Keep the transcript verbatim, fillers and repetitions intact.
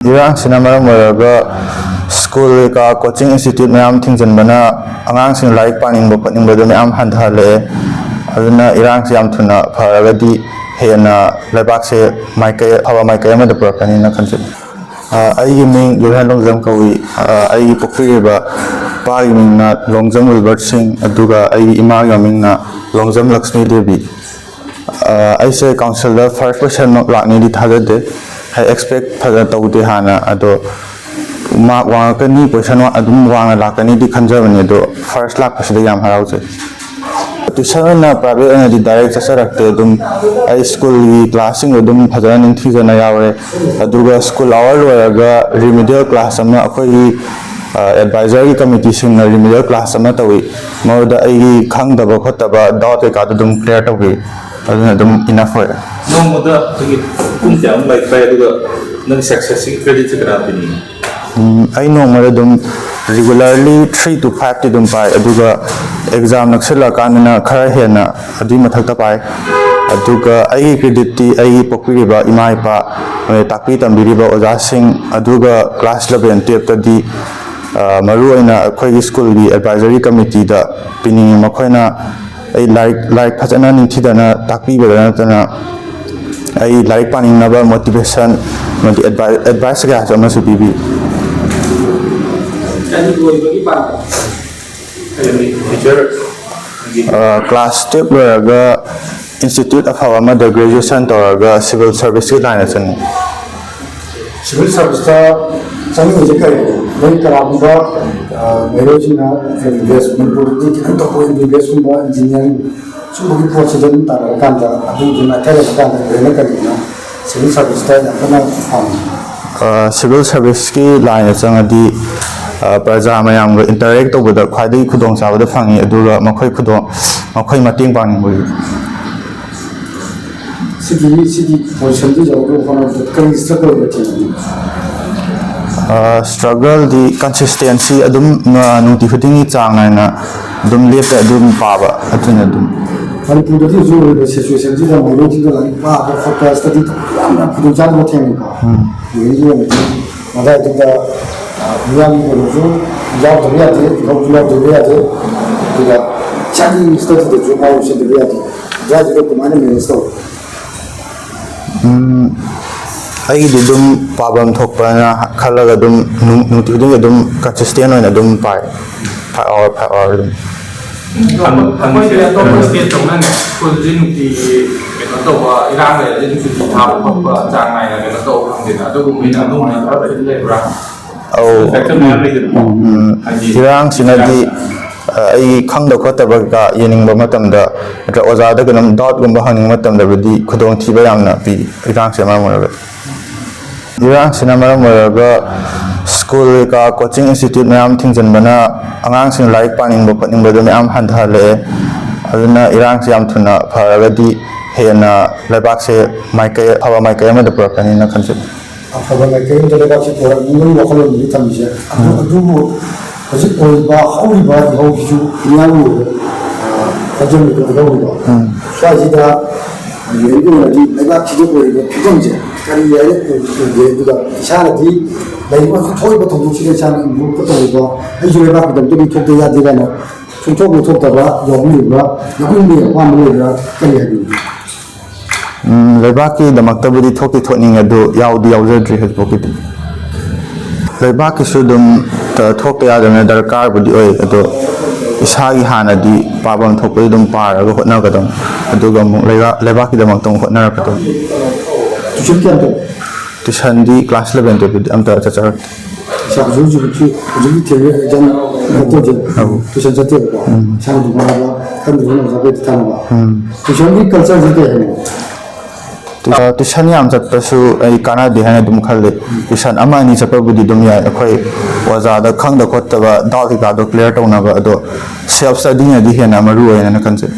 ꯏꯔꯥꯡꯁꯤꯅ ꯃꯔꯝ ꯑꯣꯏꯔꯒ ꯁ꯭ꯀꯨꯜ ꯀꯩꯀꯥ, ꯀꯣꯆꯤꯡ ꯏꯟꯁꯇꯤꯇ꯭ꯌꯨꯠ ꯃꯌꯥꯝ ꯊꯤꯡꯖꯤꯟꯕꯅ ꯑꯉꯥꯡꯁꯤꯡ ꯂꯥꯏꯔꯤꯛ ꯄꯥꯅꯤꯡꯕ ꯈꯣꯠꯅꯤꯡꯕꯗꯨ ꯃꯌꯥꯝ ꯍꯟꯊꯍꯜꯂꯛꯑꯦ꯫ ꯑꯗꯨꯅ ꯏꯔꯥꯡꯁꯤ ꯌꯥꯝ ꯊꯨꯅ ꯐꯔꯒꯗꯤ ꯍꯦꯟꯅ ꯂꯩꯕꯥꯛꯁꯦ ꯃꯥꯏꯀꯩ, ꯑꯐꯕ ꯃꯥꯏꯀꯩ ꯑꯃꯗ ꯄꯨꯔꯛꯀꯅꯤꯅ ꯈꯟꯖꯩ꯫ ꯑ, ꯑꯩꯒꯤ ꯃꯤꯡ ꯂꯨꯍꯦꯟ ꯂꯣꯡꯖꯝ ꯀꯧꯏ꯫ ꯑ, ꯑꯩꯒꯤ ꯄꯣꯛꯄꯤꯔꯤꯕ ꯏꯄꯥꯒꯤ ꯃꯤꯡꯅ ꯂꯣꯡꯖꯝ ꯋꯤꯜꯕꯔꯠ ꯁꯤꯡ, ꯑꯗꯨꯒ ꯑꯩꯒꯤ ꯏꯃꯥꯒꯤ ꯃꯃꯤꯡꯅ ꯂꯣꯡꯖꯝ ꯂꯛꯁꯃꯤ ꯗꯦꯕꯤ꯫ ꯑ, ꯑꯩꯁꯦ ꯀꯥꯎꯟꯁꯤꯜꯗ ꯐꯥꯔꯁ ꯄꯣꯖꯤꯁꯟꯃꯛ ꯂꯥꯛꯅꯤꯗꯤ ꯊꯥꯖꯗꯦ꯫ ꯑꯩ ꯑꯦꯛꯁꯄꯦꯛ ꯐꯖꯅ ꯇꯧꯗꯦ ꯍꯥꯟꯅ, ꯑꯗꯣ ꯃꯥꯔꯛ ꯋꯥꯡꯉꯛꯀꯅꯤ, ꯄꯣꯖꯤꯁꯟ ꯋꯥ-, ꯑꯗꯨꯝ ꯋꯥꯡꯅ ꯂꯥꯛꯀꯅꯤꯗꯤ ꯈꯟꯖꯕꯅꯤ, ꯑꯗꯣ ꯐꯥꯔꯁ ꯂꯥꯛꯄꯁꯤꯗ ꯌꯥꯝ ꯍꯔꯥꯎꯖꯩ꯫ ꯇ꯭ꯌꯨꯁꯟ ꯑꯣꯏꯅ ꯄ꯭ꯔꯥꯏꯚꯦꯠ ꯑꯣꯏꯅꯗꯤ ꯗꯥꯏꯔꯦꯛ ꯆꯠꯆꯔꯛꯇꯦ꯫ ꯑꯗꯨꯝ ꯑꯩ ꯁ꯭ꯀꯨꯜꯒꯤ ꯀ꯭ꯂꯥꯁꯁꯤꯡꯗꯣ ꯑꯗꯨꯝ ꯐꯖꯅ ꯅꯤꯡꯊꯤꯖꯅ ꯌꯥꯎꯔꯦ꯫ ꯑꯗꯨꯒ ꯁ꯭ꯀꯨꯜ ꯑꯋꯥꯔ ꯂꯣꯏꯔꯒ ꯔꯤꯃꯤꯗꯤꯌꯦꯜ ꯀ꯭ꯂꯥꯁ ꯑꯃ ꯑꯩꯈꯣꯏꯒꯤ, ꯑ, ꯑꯦꯗꯚꯥꯏꯖꯔꯒꯤ ꯀꯃꯤꯇꯤꯁꯤꯡꯅ ꯔꯤꯃꯤꯗꯤꯌꯦꯜ ꯀ꯭ꯂꯥꯁ ꯑꯃ ꯇꯧꯏ꯫ ꯃꯗꯨꯗ ꯑꯩꯒꯤ ꯈꯪꯗꯕ ꯈꯣꯠꯇꯕ ꯗꯥꯎꯠ ꯀꯩꯀꯥꯗꯣ ꯑꯗꯨꯝ ꯀ꯭ꯂꯤꯌꯥꯔ ꯇꯧꯕꯤ꯫ ꯑꯗꯨꯅ ꯑꯗꯨꯝ ꯏꯅꯐ ꯑꯣꯏꯔꯦ꯫ ꯅꯣꯡꯃꯗ ꯑꯩꯈꯣꯏꯒꯤ ꯄꯨꯡ ꯀꯌꯥꯃꯨꯛ ꯂꯥꯏꯔꯤꯛ ꯄꯥꯏ, ꯑꯗꯨꯒ ꯅꯪ ꯁꯛꯁꯦꯁꯁꯤꯒꯤ ꯀ꯭ꯔꯦꯗꯤꯠꯁꯦ ꯀꯅꯥ ꯄꯤꯅꯤꯡꯉꯤ? ꯎꯝ, ꯑꯩ ꯅꯣꯡꯃꯗ ꯑꯗꯨꯝ ꯔꯤꯒꯨꯂꯔꯂꯤ ꯊ꯭ꯔꯤ ꯇꯨ ꯐꯥꯏꯚꯇꯤ ꯑꯗꯨꯝ ꯄꯥꯏ, ꯑꯗꯨꯒ ꯑꯦꯛꯖꯥꯝ ꯅꯛꯁꯤꯜꯂꯛꯑꯀꯥꯟꯗꯅ ꯈꯔ ꯍꯦꯟꯅ ꯑꯗꯨꯒꯤ ꯃꯊꯛꯇ ꯄꯥꯏ꯫ ꯑꯗꯨꯒ ꯑꯩꯒꯤ ꯀ꯭ꯔꯦꯗꯤꯠꯇꯤ ꯑꯩꯒꯤ ꯄꯣꯛꯄꯤꯔꯤꯕ ꯏꯃꯥ ꯏꯄꯥ, ꯑꯗꯩ ꯇꯥꯛꯄꯤ ꯇꯝꯕꯤꯔꯤꯕ ꯑꯣꯖꯥꯁꯤꯡ, ꯑꯗꯨꯒ ꯀ꯭ꯂꯥꯁ ꯏꯂꯚꯦꯟ ꯇꯨꯌꯦꯜꯞꯇꯗꯤ, ꯑ, ꯃꯔꯨꯑꯣꯏꯅ ꯑꯩꯈꯣꯏꯒꯤ ꯁ꯭ꯀꯨꯜꯒꯤ ꯑꯦꯗꯚꯥꯏꯖꯔꯤ ꯀꯃꯤꯇꯤꯗ ꯄꯤꯅꯤꯡꯉꯤ꯫ ꯃꯈꯣꯏꯅ ꯑꯩ ꯂꯥꯏꯔꯤꯛ, ꯂꯥꯏꯔꯤꯛ ꯐꯖꯅ ꯅꯤꯡꯊꯤꯖꯅ ꯇꯥꯛꯄꯤꯕꯗ ꯅꯠꯇꯅ ꯑꯩ ꯂꯥꯏꯔꯤꯛ ꯄꯥꯅꯤꯡꯅꯕ ꯃꯣꯇꯤꯚꯦꯁꯟ ꯑꯃꯗꯤ ꯑꯦꯗꯚꯥꯏ-, ꯑꯦꯗꯚꯥꯏꯁ ꯀꯌꯥꯁꯨ ꯑꯃꯁꯨ ꯄꯤꯕꯤ꯫ ꯀꯔꯤ ꯑꯣꯏꯕꯒꯤ ꯄꯥꯝꯕ? ꯍꯥꯏꯗꯤ ꯇꯤꯆꯔ꯫ ꯑ, ꯀ꯭ꯂꯥꯁ ꯇꯨꯌꯦꯜꯞ ꯂꯣꯏꯔꯒ ꯏꯟꯁꯇꯤꯇ꯭ꯌꯨꯠ ꯑꯐꯕ ꯑꯃꯗ ꯒ꯭ꯔꯦꯖꯨꯑꯦꯁꯟ ꯇꯧꯔꯒ ꯁꯤꯚꯤꯜ ꯁꯥꯔꯚꯤꯁꯀꯤ ꯂꯥꯏꯟꯗ ꯆꯪꯉꯤ꯫ ꯁꯤꯚꯤꯜ ꯁꯥꯔꯚꯤꯁꯇ ꯆꯪꯅꯤꯡꯉꯤꯁꯦ ꯀꯔꯤꯒꯤꯅꯣ? ꯅꯣꯏ ꯀꯅꯥꯒꯨꯝꯕ, ꯑ, ꯃꯩꯇꯩꯁꯤꯡꯅ ꯑꯦꯝ ꯕꯤ ꯕꯤ ꯑꯦꯁ, ꯃꯅꯤꯄꯨꯔꯗꯗꯤ ꯈꯤꯇꯪ ꯇꯧꯕ ꯑꯦꯝ ꯕꯤ ꯕꯤ ꯑꯦꯁꯀꯨꯝꯕ, ꯏꯟꯖꯤꯅꯤꯌꯥꯔꯤꯡ ꯁꯨꯝꯕꯒꯤ ꯄꯣꯠꯁꯤꯗ ꯑꯗꯨꯝ ꯇꯥꯟꯅꯔꯀꯥꯟꯗ ꯑꯗꯨꯒꯤ ꯃꯥꯏꯀꯩꯗ ꯀꯔꯤꯒꯤꯅꯣ ꯁꯤꯚꯤꯜ ꯁꯥꯔꯚꯤꯁꯇ ꯌꯥꯝ ꯀꯟꯅ ꯄꯥꯝꯃꯤ? ꯑ, ꯁꯤꯚꯤꯜ ꯁꯥꯔꯚꯤꯁꯀꯤ ꯂꯥꯏꯟꯗ ꯆꯪꯉꯗꯤ, ꯑ, ꯄ꯭ꯔꯖꯥ ꯃꯌꯥꯝꯒ ꯏꯟꯇꯔꯦꯛ ꯇꯧꯕꯗ ꯈ꯭ꯋꯥꯏꯗꯒꯤ ꯈꯨꯗꯣꯡꯆꯥꯕꯗ ꯐꯪꯉꯤ, ꯑꯗꯨꯒ ꯃꯈꯣꯏ ꯈꯨꯗꯣꯡ-, ꯃꯈꯣꯏ ꯃꯇꯦꯡ ꯄꯥꯡꯅꯤꯡꯕꯒꯤ꯫ ꯁꯤꯒꯤ, ꯁꯤꯒꯤ ꯄꯣꯖꯤꯁꯟꯗꯨ ꯌꯧꯅꯕ ꯍꯣꯠꯅꯕꯗ ꯀꯔꯤ ꯁ꯭ꯇ꯭ꯔꯒꯜ ꯑꯣꯏꯕ ꯊꯦꯡꯅꯕꯤ? ꯑ, ꯁ꯭ꯇ꯭ꯔꯒꯜꯗꯤ ꯀꯟꯁꯤꯁꯇꯦꯟꯁꯤ ꯑꯗꯨꯝ, ꯑ, ꯅꯨꯡꯇꯤ ꯈꯨꯗꯤꯡꯒꯤ ꯆꯥꯡ ꯅꯥꯏꯅ ꯑꯗꯨꯝ ꯂꯦꯞꯇ ꯑꯗꯨꯝ ꯄꯥꯕ, ꯑꯗꯨꯅ ꯑꯗꯨꯝ꯫ ꯃꯅꯤꯄꯨꯔꯗꯗꯤ ꯍꯧꯖꯤꯛ ꯑꯣꯏꯔꯤꯕ ꯁꯤꯆꯨꯋꯦꯁꯟꯁꯤꯗ ꯃꯩꯇꯩꯁꯤꯡꯗ ꯂꯥꯏꯔꯤꯛ ꯄꯥꯕ ꯈꯣꯠꯄ, ꯁ꯭ꯇꯗꯤ ꯇꯧꯕ ꯌꯥꯝꯅ ꯈꯨꯗꯣꯡꯆꯥꯗꯕ ꯊꯦꯡꯅꯩꯀꯣ꯫ ꯎꯝ꯫ ꯌꯦꯡꯒꯤ ꯑꯣꯏꯅꯗꯤ ꯃꯗꯥꯏꯗꯨꯗ, ꯑ, ꯃꯤꯌꯥꯝꯒꯤ ꯑꯣꯏꯅꯁꯨ ꯌꯥꯎꯗꯕ ꯌꯥꯗꯦ, ꯏꯍꯧꯁꯨ ꯌꯥꯎꯗꯕ ꯌꯥꯗꯦ, ꯑꯗꯨꯒ ꯏꯁꯥꯒꯤ ꯁ꯭ꯇꯗꯤꯗꯁꯨ ꯃꯥꯏ ꯑꯣꯟꯁꯤꯟꯗꯕ ꯌꯥꯗꯦ꯫ ꯃꯗꯥꯏꯗꯨꯗ ꯀꯃꯥꯏꯅ ꯃꯦꯅꯦꯖ ꯇꯧꯏ? ꯎꯝ, ꯑꯩꯒꯤꯗꯤ ꯑꯗꯨꯝ ꯄꯥꯐꯝ ꯊꯣꯛꯄꯅ ꯈꯜꯂꯒ ꯑꯗꯨꯝ ꯅꯨꯡ- ꯅꯨꯡꯇꯤ ꯈꯨꯗꯤꯡꯒꯤ ꯑꯗꯨꯝ ꯀꯟꯁꯤꯁꯇꯦꯟ ꯑꯣꯏꯅ ꯑꯗꯨꯝ ꯄꯥꯏ, ꯐꯥꯏꯚ ꯑꯋꯥꯔ ꯐꯥꯏꯚ ꯑꯋꯥꯔ ꯑꯗꯨꯝ꯫ ꯑꯩꯈꯣꯏꯗꯤ ꯑꯇꯣꯞꯄ ꯁ꯭ꯇꯦꯠ ꯇꯧꯅꯅꯦ, ꯁ꯭ꯀꯨꯜꯁꯤ ꯅꯨꯡꯇꯤꯒꯤ ꯀꯩꯅꯣ ꯇꯧꯕ, ꯏꯔꯥꯡ ꯂꯩꯔꯗꯤ ꯑꯗꯨꯝ ꯁꯨꯇꯤ ꯊꯥꯕ ꯈꯣꯠꯄ ꯆꯥꯡ ꯅꯥꯏꯅ ꯀꯩꯅꯣ ꯇꯧꯕ ꯐꯪꯗꯦꯅ, ꯑꯗꯨꯒꯨꯝꯕꯒꯤꯅ ꯑꯗꯨꯝ ꯈꯔ ꯂꯩꯕ꯭ꯔꯥ? ꯑꯧ꯫ ꯐꯦꯛꯇꯔ ꯃꯌꯥꯝ ꯂꯩꯗꯅꯀꯣ꯫ ꯎꯝ, ꯍꯥꯏꯗꯤ ꯏꯔꯥꯡꯁꯤꯅꯗꯤ, ꯑ, ꯑꯩ ꯈꯪꯗ ꯈꯣꯠꯇꯕ ꯀꯩꯀꯥ ꯌꯦꯡꯅꯤꯡꯕ ꯃꯇꯝꯗ ꯅꯠꯇ꯭ꯔꯒ ꯑꯣꯖꯥꯗ ꯀꯩꯅꯣꯝ ꯗꯥꯎꯠꯀꯨꯝꯕ ꯍꯪꯅꯤꯡꯕ ꯃꯇꯝꯗꯕꯨꯗꯤ ꯈꯨꯗꯣꯡꯊꯤꯕ ꯌꯥꯝꯅ ꯄꯤ, ꯏꯔꯥꯡꯁꯤꯅ ꯃꯔꯝ ꯑꯣꯏꯔꯒ꯫ ꯏꯔꯥꯡꯁꯤꯅ ꯃꯔꯝ ꯑꯣꯏꯔꯒ ꯁ꯭ꯀꯨꯜ ꯀꯩꯀꯥ ꯀꯣꯆꯤꯡ ꯏꯟꯁꯇꯤꯇ꯭ꯌꯨꯠ ꯃꯌꯥꯝ ꯊꯤꯡꯖꯤꯟꯕꯅ ꯑꯉꯥꯡꯁꯤꯡ ꯂꯥꯏꯔꯤꯛ ꯄꯥꯅꯤꯡꯕ ꯈꯣꯠꯅꯤꯡꯕꯗꯣ ꯃꯌꯥꯝ ꯍꯟꯊꯍꯜꯂꯛꯑꯦ꯫ ꯑꯗꯨꯅ ꯏꯔꯥꯡꯁꯤ ꯌꯥꯝ ꯊꯨꯅ ꯐꯔꯒꯗꯤ ꯍꯦꯟꯅ ꯂꯩꯕꯥꯛꯁꯦ ꯃꯥꯏꯀꯩ, ꯑꯐꯕ ꯃꯥꯏꯀꯩ ꯑꯃꯗ ꯄꯨꯔꯛꯀꯅꯤꯅ ꯈꯟꯖꯩ꯫ ꯑꯐꯕ ꯃꯥꯏꯀꯩ ꯑꯃꯗ ꯂꯩꯕꯥꯛꯁꯤ ꯄꯨꯔꯛꯅꯤꯡꯕꯒꯤ ꯋꯥꯈꯜꯂꯣꯟꯗꯨꯅꯤ ꯊꯝꯃꯤꯁꯦ꯫ ꯑꯗꯨ- ꯑꯗꯨꯕꯨ ꯍꯧꯖꯤꯛ ꯑꯣꯏꯔꯤꯕ ꯍꯧꯔꯤꯕ ꯏꯍꯧꯁꯤꯁꯨ ꯃꯤꯌꯥꯝꯒꯤ ꯑꯣꯏꯕ, ꯑ, ꯈꯣꯟꯖꯦꯜ ꯃꯤꯈꯨꯠ ꯍꯧꯔꯤꯕ꯫ ꯁ꯭ꯋꯥꯏꯁꯤꯗ ꯌꯨ ꯑꯦꯟꯒꯤ ꯑꯣꯏꯅꯗꯤ ꯂꯩꯕꯥꯛꯁꯤꯗ ꯑꯣꯏꯔꯤꯕ ꯐꯤꯕꯝꯁꯦ ꯀꯔꯤ ꯍꯥꯏꯅ ꯎꯒꯦ? ꯑꯗꯨꯒ ꯏꯁꯥꯅꯗꯤ ꯂꯩꯔꯤꯕ ꯊꯣꯛꯏꯕ ꯊꯧꯗꯣꯛꯁꯤꯗ ꯏꯁꯥꯅ ꯏꯟꯚꯣꯜꯕ ꯇꯧꯔꯤꯕ, ꯑꯩꯁꯨ ꯂꯩꯕꯥꯛꯀꯤꯗꯃꯛꯇꯗꯤ ꯊꯣꯛꯇ ꯌꯥꯗꯦ ꯀꯥꯏꯅ ꯁꯨꯡꯊꯣꯛ ꯂꯧꯊꯣꯛꯇꯕ ꯌꯥꯎꯕꯤꯔꯤꯕ꯭ꯔꯥ? ꯅꯈꯣꯏꯒꯤ ꯑꯄꯥꯝꯕ ꯂꯩꯕ꯭ꯔꯥ? ꯀꯔꯤ ꯍꯥꯏꯕꯤꯅꯤꯡꯒꯦ? ꯎꯝ, ꯂꯩꯕꯥꯛꯀꯤꯗꯃꯛꯇꯕꯨꯗꯤ ꯊꯣꯛꯇꯤ ꯊꯣꯛꯅꯤꯡꯉꯦ, ꯑꯗꯨ ꯌꯥꯎꯗꯤ ꯌꯥꯎꯖꯗ꯭ꯔꯤ ꯍꯧꯖꯤꯛꯐꯥꯎꯒꯤꯗꯤ꯫ ꯂꯩꯕꯥꯛꯀꯤꯁꯨ ꯑꯗꯨꯝ ꯊꯣꯛꯇ ꯌꯥꯗꯕꯅꯤꯅ ꯗꯔꯀꯥꯔꯕꯨꯗꯤ ꯑꯣꯏ, ꯑꯗꯣ ꯏꯁꯥꯒꯤ ꯍꯥꯟꯅꯗꯤ ꯄꯥꯐꯝ ꯊꯣꯛꯄꯗꯤ ꯑꯗꯨꯝ ꯄꯥꯔꯒ ꯍꯣꯠꯅꯒꯗꯧꯅꯤ꯫ ꯑꯗꯨꯒ ꯑꯃꯨꯛ ꯂꯩꯕꯥꯛ- ꯂꯩꯕꯥꯛꯀꯤꯗꯃꯛꯇ ꯑꯃꯨꯛ ꯍꯣꯠꯅꯔꯛꯀꯗꯧꯅꯤ꯫ ꯇꯨꯏꯁꯟ ꯀꯌꯥꯝ ꯇꯧꯕ? ꯇꯨꯏꯁꯟꯗꯤ ꯀ꯭ꯂꯥꯁ ꯏꯂꯚꯦꯟ ꯇꯨꯌꯦꯜꯞꯇꯗꯤ ꯑꯝꯇ ꯆꯠꯆꯔꯛꯇꯦ꯫ ꯍꯧꯖꯤꯛ ꯍꯧꯖꯤꯛ ꯍꯧꯖꯤꯛꯀꯤ ꯊꯦꯡꯅ ꯑꯦꯛꯖꯥꯝ ꯀꯩꯅꯣ ꯇꯧꯗꯦ꯫ ꯑꯧ꯫ ꯇꯨꯏꯁꯟ ꯆꯠꯇꯦꯕꯀꯣ꯫ ꯎꯝ꯫ ꯏꯁꯥꯅ ꯑꯗꯨꯝ ꯍꯣꯠꯅꯕ, ꯀꯟꯅ ꯍꯣꯠꯅꯕ ꯆꯠꯄꯗꯤ ꯊꯥꯅꯕ꯫ ꯎꯝ꯫ ꯇꯨꯏꯁꯟꯒꯤ ꯀꯜꯆꯔꯁꯤ ꯀꯩ ꯍꯥꯏꯅꯣ? ꯇꯨ- ꯇꯨꯏꯁꯟ ꯌꯥꯝ ꯆꯠꯄꯁꯨ ꯑꯩ ꯀꯥꯟꯅꯗꯦ ꯍꯥꯏꯅ ꯑꯗꯨꯝ ꯈꯜꯂꯤ꯫ ꯇꯨꯏꯁꯟ ꯑꯃ ꯑꯅꯤ ꯆꯠꯄꯕꯨꯗꯤ ꯑꯗꯨꯝ ꯌꯥꯏ, ꯑꯩꯈꯣꯏ ꯑꯣꯖꯥꯗ ꯈꯪꯗ ꯈꯣꯠꯇꯕ ꯗꯥꯎꯠ ꯀꯩꯀꯥꯗꯣ ꯀ꯭ꯂꯤꯌꯥꯔ ꯇꯧꯅꯕ, ꯑꯗꯣ ꯁꯦꯜꯐ ꯁ꯭ꯇꯗꯤꯅꯗꯤ ꯍꯦꯟꯅ ꯃꯔꯨ ꯑꯣꯏꯌꯦꯅ ꯈꯟꯖꯩ꯫